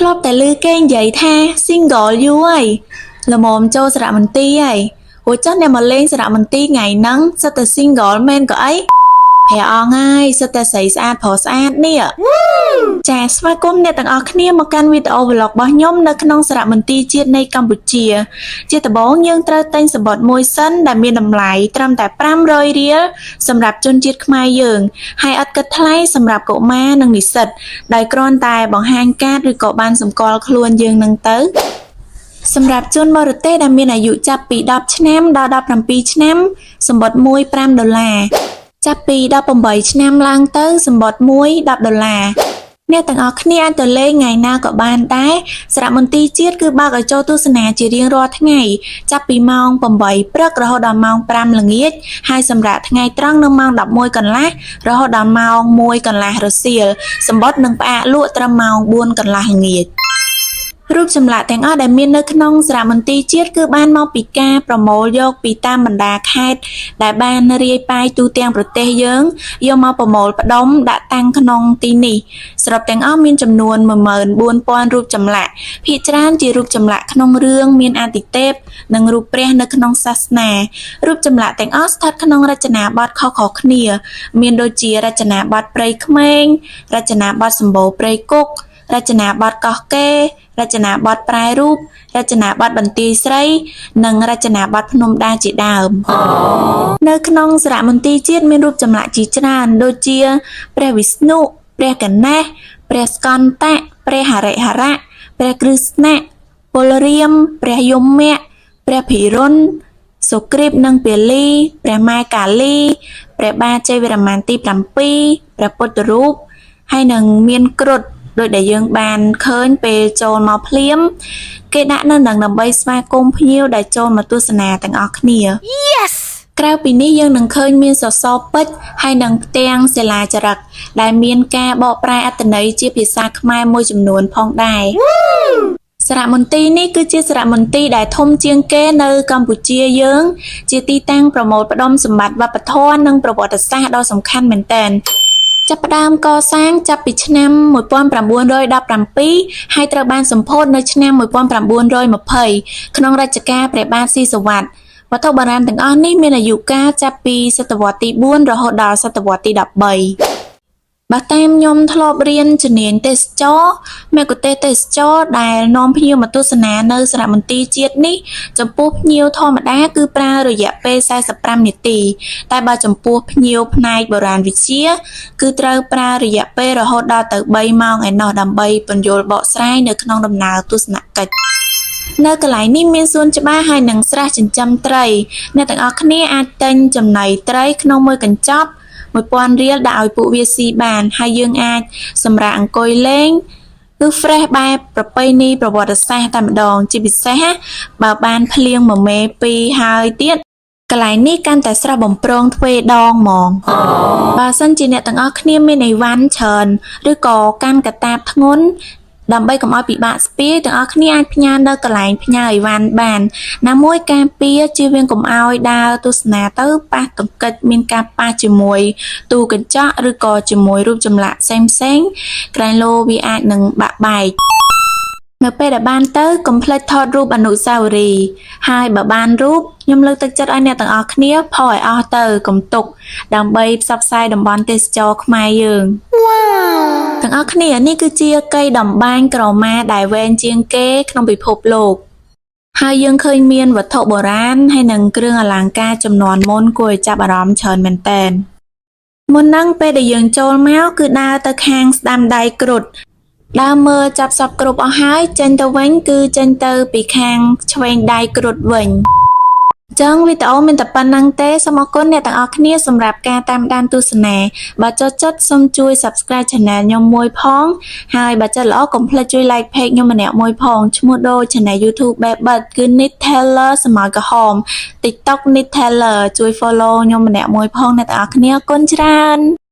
ធ្លាប់តែឮគេនិយាយថា single យូរហើយល្មមចូលសារមន្ទីរហើយព្រោះចុះអ្នកមកលេងសារមន្ទីរថ្ងៃហ្នឹងសុទ្ធតែ single មែនក៏អីព្រះអង្គហើយសុទ្ធតែស្រីស្អាតប្រុសស្អាតនេះចាស្វាគមន៍អ្នកទាំងអស់គ្នាមកកាន់វីដេអូ vlog របស់ខ្ញុំនៅក្នុងសារមន្ទីរជាតិនៃកម្ពុជា ជាដំបូងយើងត្រូវទិញសំបុត្រមួយសិនដែលមានតម្លៃត្រឹមតែ500រៀលសម្រាប់ជនជាតិខ្មែរយើង ហើយអត់គិតថ្លៃសម្រាប់កុមារនិងនិស្សិតដោយគ្រាន់តែបង្ហាញកាតឬក៏បានសម្គាល់ខ្លួនយើងនឹងទៅ សម្រាប់ជនបរទេសដែលមានអាយុចាប់ពី10ឆ្នាំដល់17ឆ្នាំសំបុត្រមួយ5ដុល្លារចាប់ពី18ឆ្នាំឡើងទៅសំបុត្រមួយ10ដុល្លារអ្នកទាំងអស់គ្នាអាចទៅលេងថ្ងៃណាក៏បានដែរសារមន្ទីរជាតិគឺបើកឲ្យចូលទស្សនាជារៀងរាល់ថ្ងៃចាប់ពីម៉ោង8ព្រឹករហូតដល់ម៉ោង5ល្ងាចហើយសម្រាប់ថ្ងៃត្រង់នៅម៉ោង11កន្លះរហូតដល់ម៉ោង1កន្លះរសៀលសំបុត្រនឹងផ្អាកលក់ត្រឹមម៉ោង4កន្លះល្ងាច រូបចម្លាក់ទាំងអស់ដែលមាននៅក្នុងសារមន្ទីរជាតិគឺបានមកពីការប្រមូលយកពីតាមបណ្ដាខេត្តដែលបានរាយប៉ាយទូទាំងប្រទេសយើងយកមកប្រមូលផ្ដុំដាក់តាំងក្នុងទីនេះសរុបទាំងអស់មានចំនួន14,000រូបចម្លាក់ភាគច្រើនជារូបចម្លាក់ក្នុងរឿងមានអាទិទេពនិងរូបព្រះនៅក្នុងសាសនារូបចម្លាក់ទាំងអស់ស្ថិតក្នុងរចនាបថខុសៗគ្នា មានដូចជារចនាបថព្រៃក្មេងរចនាបថសម្បូរព្រៃគុករចនាបថកោះកេររចនាបថប្រែរូបរចនាបថបន្ទាយស្រី និងរចនាបថភ្នំដាជាដើម នៅក្នុងសារមន្ទីរជាតិមានរូបចម្លាក់ជាច្រើនដូចជាព្រះវិស្ណុព្រះគណេសព្រះស្កន្តៈព្រះហរិហរៈព្រះគ្រឹស្ណៈពលរាមព្រះយមៈព្រះភិរុណសុគ្រីពនិងពាលីព្រះម៉ែកាលីព្រះបាទជ័យវរ្ម័នទី7ព្រះពុទ្ធរូបហើយនឹងមានគ្រុឌដោយដែលយើងបានឃើញពេលចូលមកភ្លាម គេដាក់នៅនឹងដើម្បីស្វាគមន៍ភ្ញៀវដែលចូលមកទស្សនាទាំងអស់គ្នា Yes! ក្រៅពីនេះយើងនឹងឃើញមានសសរពេជ្រហើយនិងផ្ទាំងសិលាចារឹកដែលមានការបកប្រែអត្ថន័យជាភាសាខ្មែរមួយចំនួនផងដែរសារមន្ទីរនេះគឺជាសារមន្ទីរដែលធំជាងគេនៅកម្ពុជាយើង ជាទីតាំងប្រមូលផ្ដុំសម្បត្តិវប្បធម៌និងប្រវត្តិសាស្ត្រដ៏សំខាន់មែនទែនចាប់ផ្ដើមកសាងចាប់ពីឆ្នាំ1917ហើយត្រូវបានសម្ពោធនៅឆ្នាំ1920ក្នុងរជ្ជកាលព្រះបាទស៊ីសុវត្ថិវត្ថុបុរាណទាំងអស់នេះមានអាយុកាលចាប់ពីសតវត្សទី4រហូតដល់សតវត្សទី13បើតាមខ្ញុំធ្លាប់រៀនជំនាញទេសចរមគ្គុទ្ទេសក៍ទេសចរដែលនាំភ្ញៀវមកទស្សនានៅសារមន្ទីរជាតិនេះចំពោះភ្ញៀវធម្មតាគឺប្រើរយៈពេល45នាទី តែបើចំពោះភ្ញៀវផ្នែកបុរាណវិទ្យាគឺត្រូវប្រើរយៈពេលរហូតដល់ទៅ3ម៉ោងឯណោះដើម្បីពន្យល់បកស្រាយនៅក្នុងដំណើរទស្សនកិច្ចនៅកន្លែងនេះមានសួនច្បារហើយនិងស្រះចិញ្ចឹមត្រីអ្នកទាំងអស់គ្នាអាចទិញចំណីត្រីក្នុងមួយកញ្ចប់1000រៀលដាក់ឲ្យពួកវាស៊ីបានហើយយើងអាចសម្រាប់អង្គុយលេងគឺ fresh បែបប្រពៃណីប្រវត្តិសាស្ត្រតែម្ដងជាពិសេសបើបានភ្លៀងមួយមេពីរហើយទៀតកន្លែងនេះកាន់តែស្រស់បំព្រងទ្វេដងហ្មងបើសិនជាអ្នកទាំងអស់គ្នាមានអីវ៉ាន់ច្រើនឬក៏កាន់កាតាបធ្ងន់ដើម្បីកុំឲ្យពិបាកស្ពាយទាំងអស់គ្នាអាចផ្ញើនៅកន្លែងផ្ញើអីវ៉ាន់បានណាមួយការពារជៀសវាងកុំឲ្យដើរទស្សនាទៅប៉ះទង្គិចមានការប៉ះជាមួយទូកញ្ចក់ឬក៏ជាមួយរូបចម្លាក់ផ្សេងផ្សេងក្រែងលោវាអាចនឹងបាក់បែកនៅពេលដែលបានទៅកុំភ្លេចថតរូបអនុស្សាវរីយ៍ហើយបើបានរូបខ្ញុំលើកទឹកចិត្តឲ្យអ្នកទាំងអស់គ្នាផុសឲ្យអស់ទៅកុំទុកដើម្បីផ្សព្វផ្សាយតំបន់ទេសចរខ្មែរយើង Wow! ទាំងអស់គ្នានេះគឺជាកីតម្បាញក្រមាដែលវែងជាងគេក្នុងពិភពលោកហើយយើងឃើញមានវត្ថុបុរាណហើយនិងគ្រឿងអលង្ការជំនាន់មុនគួរឲ្យចាប់អារម្មណ៍ច្រើនមែនទែនមុនហ្នឹងពេលដែលយើងចូលមកគឺដើរទៅខាងស្ដាំដៃគ្រុឌដើរមើលចាប់សពគ្រប់អស់ហើយចេញទៅវិញគឺចេញទៅពីខាងឆ្វេងដៃគ្រុឌវិញចឹងវីដេអូមានតែប៉ុណ្ណឹងទេសូមអរគុណអ្នកទាំងអស់គ្នាសម្រាប់ការតាមដានទស្សនាបើចូលចិត្តសូមជួយ Subscribe Channel ខ្ញុំមួយផងហើយបើចិត្តល្អកុំភ្លេចជួយ Like Page ខ្ញុំម្នាក់មួយផងឈ្មោះដូច Channel YouTube បែបបិទគឺ Nit Taylor សម័យក្រហម TikTok Nit Taylor ជួយ Follow ខ្ញុំម្នាក់មួយផងអ្នកទាំងអស់គ្នាអរគុណច្រើន។